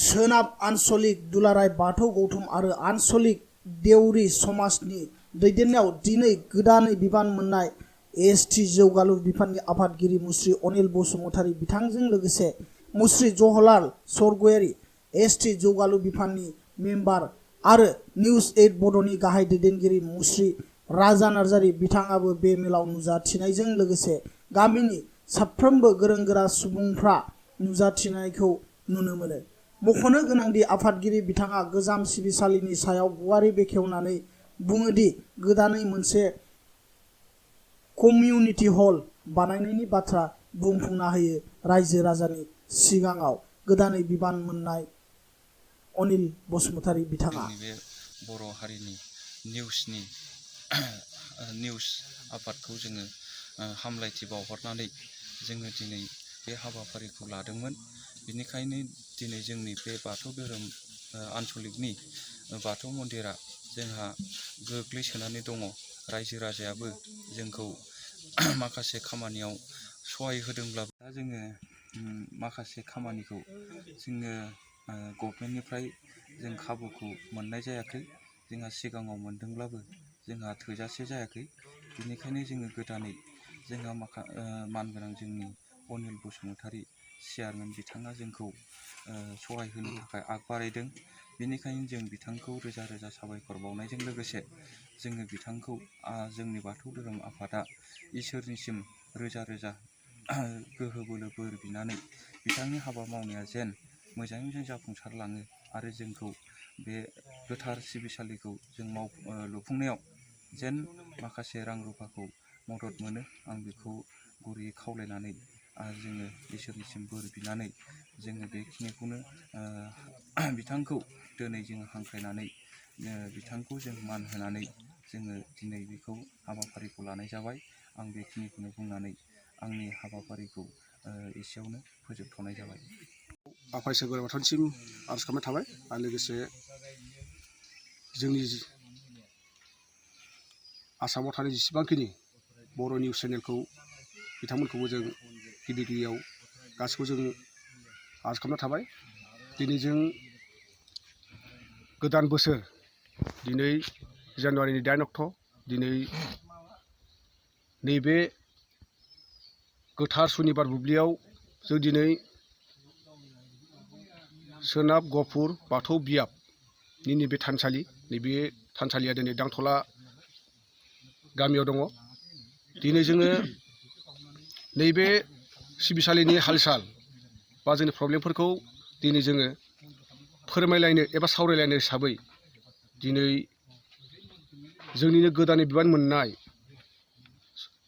सोनाब आन्सलिक दुलाराय बाथौ गौथुम आरो आन्सलिक देउरि समाजनि दैदेननायाव दिनै गोदानै बिबान मोननाय एसटि जौगालु बिफाननि आफादगिरि मुस्रि अनिल बसुमतारी बिथांजों लोगोसे मुस्रि जवाहरलाल सरगयारि एसटि जौगालु बिफाननि मेम्बार आरो निउज 8 बड'नि गाहाय दैदेनगिरि मुस्रि राजा नार्जारी बिथाङाबो बे मेलाव नुजाथिनायजों लोगोसे गामिनि साफ्रोमबो गोरों गोरा सुबुंफ्रा नुजाथिनायखौ नुनो मोनो। मख'नो गोनांदि आफादगिरि बिथाङा गोजाम सिबिसालिनि सायाव गुवारै बेखेवनानै बुङोदि गोदानै मोनसे कमिउनिटि हल बानायनायनि बाथ्रा बुंफुंना होयो रायजो राजानि सिगाङाव गोदानै बिबान मोननाय अनिल बसुमतारी बिथाङा। जोंनि बे बर' हारिनि निउस आफादखौ जोङो हामलायथि बावहरनानै जोङो दिनै बे हाबाफारिखौ लादोंमोन। बेनिखायनो दिनै जोंनि बे बाथौ धोरोम आन्सलिकनि बाथौ मन्दिरा जोंहा गोग्लैसोनानै दङ। रायजो राजायाबो जोंखौ माखासे खामानियाव सहाय होदोंब्लाबो दा जोङो माखासे खामानिखौ जोङो गभर्नमेन्टनिफ्राय जों खाबुखौ मोननाय जायाखै। जोंहा सिगाङाव मोनदोंब्लाबो जोंहा थोजासे जायाखै। बेनिखायनो जोङो गोदानै जोंहा मानगोनां जोंनि अनिल बसुमतारी चेयारमेन बिथाङा जोंखौ सहाय होनो थाखाय आग बारायदों। बेनिखायनो जों बिथांखौ रोजा रोजा साबायखर बावनायजों लोगोसे जोङो बिथांखौ जोंनि बाथौ धोरोम आफादा इसोरनिसिम रोजा रोजा गोहो बोलो बोर बिनानै बिथांनि हाबा मावनाया जेन मोजाङै मोजां जाफुंसारलाङो आरो जोंखौ बे गोथार सिबिसालिखौ जों लुफुंनायाव जेन माखासे रां रुफाखौ मदद मोनो आं बेखौ गुरैयै खावलायनानै जोङो इसोरनिसिम बोर बिनानै जोङो बेखिनिखौनो बिथांखौ दिनै जोङो हांख्रायनानै बिथांखौ जों मान होनानै जोङो दिनै बेखौ हाबाफारिखौ लानाय जाबाय। आं बेखिनिखौनो बुंनानै आंनि हाबाफारिखौ एसेयावनो फोजोबथ'नाय जाबाय। आफा इसोर बोराइ बाथौनिसिम आरज खालामनाय थाबाय आरो लोगोसे जोंनि आसामाव थानाय जेसेबांखिनि बर' निउस चेनेलखौ बिथांमोनखौबो जों गिबियाव गासिखौबो जों आरज खालामनाय थाबाय। दिनै जों गोदान बोसोर दिनै जानुवारिनि 8 अक्ट' दिनै नैबे गोथार सुनिबार बुब्लियाव जों दिनै सोनाब गहपुर बाथौ बियाबनि नैबे थानसालि नैबे थानसालिया दिनै दांथला गामियाव दङ। दिनै जोङो नैबे सिबिसालिनि हाल साल बा जोंनि प्रब्लेमफोरखौ दिनै जोङो फोरमायलायनो एबा सावरायलायनो हिसाबै दिनै जोंनिनो गोदानै बिबान मोननाय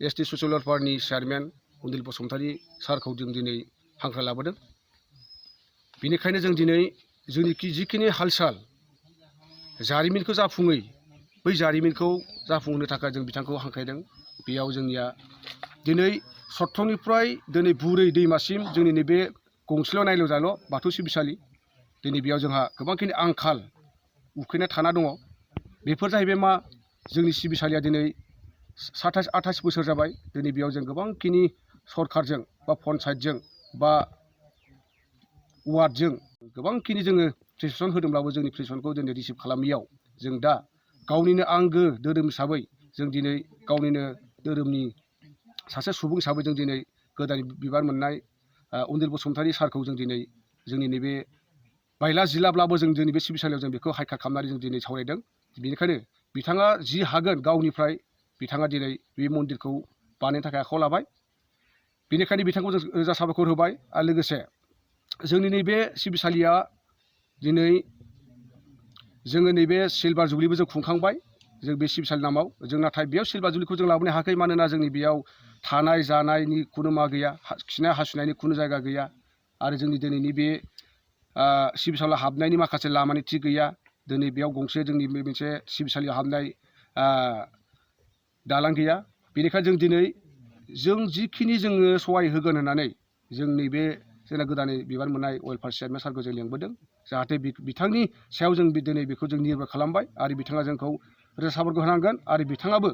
एसटि ससियेल वेलफेयारनि चेयारमेन अनिल बसुमतारी सारखौ जों दिनै हांख्राय लाबोदों। बेनिखायनो जों दिनै जोंनि जिखिनि हाल साल जारिमिनखौ जाफुङै बै जारिमिनखौ जाफुंहोनो थाखाय जों बिथांखौ हांख्रायदों। बेयाव जोंनिया दिनै सत्रनिफ्राय दिनै बुरै दैमासिम जोंनि नैबे गंसेल' नायल' जाल' बाथौ सिबिसालि दिनै बेयाव जोंहा गोबांखिनि आंखाल उखैना थाना दङ। बेफोर जाहैबाय मा जोंनि सिबिसालिया दिनै 27-28 बोसोर जाबाय। दिनै बेयाव जों गोबांखिनि सरकारजों बा पन्सायतजों बा वार्डजों गोबांखिनि जोङो प्रेसक्रिपसन होदोंब्लाबो जोंनि प्रेसक्रिपसनखौ दिनै रिसिभ खालामैयाव जों दा गावनिनो आंगो धोरोम हिसाबै जों दिनै गावनिनो धोरोमनि सासे सुबुं हिसाबै जों दिनै गोदान बिबान मोननाय अनिल बसुमतारी सारखौ जों दिनै जोंनि नैबे बायला जिलाब्लाबो जों जोंनि बे सिबिसालियाव जों बेखौ हाइखार खालामनानै जों दिनै सावरायदों। बेनिखायनो बिथाङा जि हागोन गावनिफ्राय बिथाङा दिनै बे मन्दिरखौ बानायनो थाखाय आखायाव लाबाय। बेनिखायनो बिथांखौ जों रोजा साबायखर होबाय। आरो लोगोसे जोंनि नैबे सिबिसालिया दिनै जोङो नैबे सिलभार जुबलिबो जों खुंखांबाय जों बे सिबिसालि नामाव। जों नाथाय बेयाव सिलभार जुबलिखौ जों लाबोनो हायाखै मानोना जोंनि बेयाव थानाय जानायनि खुनु मा गैया, खिनाय हासुनायनि खुनु जायगा गैया आरो जोंनि दिनैनि बे सिबिसालियाव हाबनायनि माखासे लामानि थि गैया। दिनै बेयाव गंसे जोंनि मोनसे सिबिसालियाव हाबनाय दालां गैया। बेनिखायनो जों दिनै जों जिखिनि जोङो सहाय होगोन होननानै जोंनि बे जोंना गोदानै बिबान मोननाय वेलफेयार चेयारमेन सारखौ जों लेंबोदों। जाहाथे बिथांनि सायाव जों दिनै बेखौ जों निर्भर खालामबाय आरो बिथाङा जोंखौ रोजा साबायखर होनांगोन आरो बिथाङाबो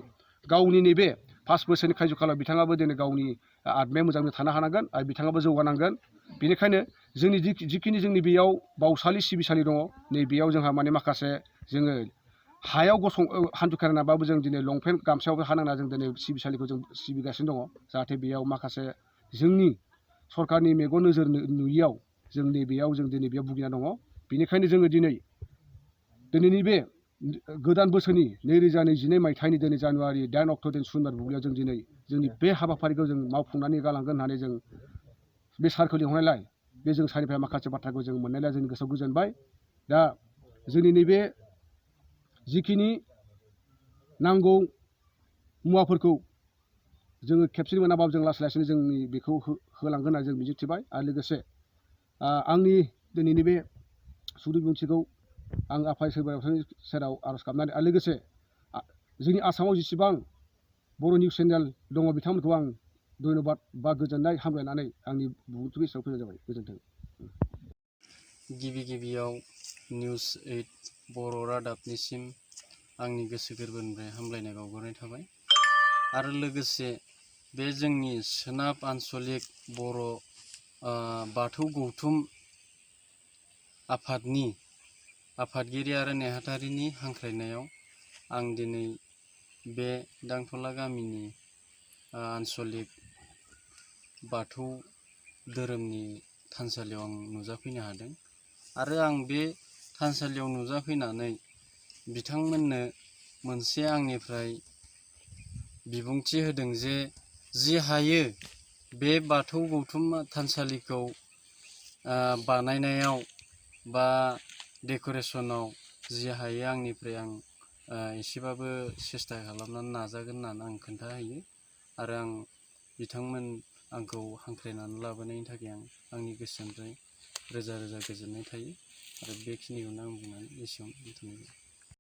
गावनि नैबे 5 बोसोरनि खायज'खालाव बिथाङाबो दिनै गावनि आत्माया मोजाङै थानो हानांगोन आरो बिथाङाबो जौगानांगोन। बेनिखायनो जोंनि जिखिनि जोंनि बेयाव बावसालि सिबिसालि दङ नैबेयाव जोंहा माने माखासे जोङो हायाव हान्थु खेरायनाबाबो जों दिनै लंपेन्ट गामसायावबो हानांना जों दिनै सिबिसालिखौ जों सिबिगासिनो दङ जाहाथे बेयाव माखासे जोंनि सरकारनि मेगन नोजोर नुयियाव जों नैबेयाव भुगिना दङ। बेनिखायनो जोङो दिनैनि बे गोदान बोसोरनि 2022 मायथाइनि दिनै जानुवारि 8 अक्ट' दिन सुनिबार बुब्लियाव जों दिनै जोंनि बे हाबाफारिखौ जों मावफुंनानै गालांगोन होननानै जों बे सारखौ लिंहरनायलाय बे जों सारनिफ्राय माखासे बाथ्राखौ जों मोननायलाय जोंनि गोसोआव गोजोनबाय। दा जोंनि नैबे जिखिनि नांगौ मुवाफोरखौ जोङो खेबसेनो मोनाबाबो जों लासै लासैनो जोंनि बेखौ होलांगोन होनना जों मिजिंथिबाय। आरो लोगोसे आंनि दिनैनि बे सुंद' बिबुंथिखौ आं आफा इसोर बोराइ बाथौनि सेराव आर'ज गाबनानै आरो लोगोसे जोंनि आसामाव जेसेबां बर' निउस चेनेल दङ बिथांमोनखौ आं धन्यबाद बा गोजोननाय हामलायनानै आंनि बिबुंथिखौ एसेयाव फोजोबनाय जाबाय। गोजोन्थों। गिबियाव निउस 8 बर' रादाबनिसिम आंनि गोसो गोरबोनिफ्राय हामलायनाय बावहरनाय थाबाय आरो लोगोसे बे जोंनि सोनाब आन्चलिक बर' बाथौ गौथुम आफादनि आफादगिरि आरो नेहाथारिनि हांख्रायनायाव आं दिनै बे दांथला गामिनि आन्चलिक बाथौ धोरोमनि थानसालियाव आं नुजाफैनो हादों आरो आं बे थानसालियाव नुजाफैनानै बिथांमोननो मोनसे आंनिफ्राय बिबुंथि होदों जे जि हायो बे बाथौ गौथुम थानसालिखौ बानायनायाव बा डेक'रेसनाव जि हायो आंनिफ्राय आं एसेबाबो सेस्था खालामनानै नाजागोन होननानै आं खोन्थाहैयो आरो आं बिथांमोन आंखौ हांख्रायनानै लाबोनायनि थाखाय आं आंनि गोसोनिफ्राय रोजा रोजा गोजोननाय थायो आरो बेखिनिखौनो आं बुंनानै एसेयावनो दोनथ'नाय जाबाय।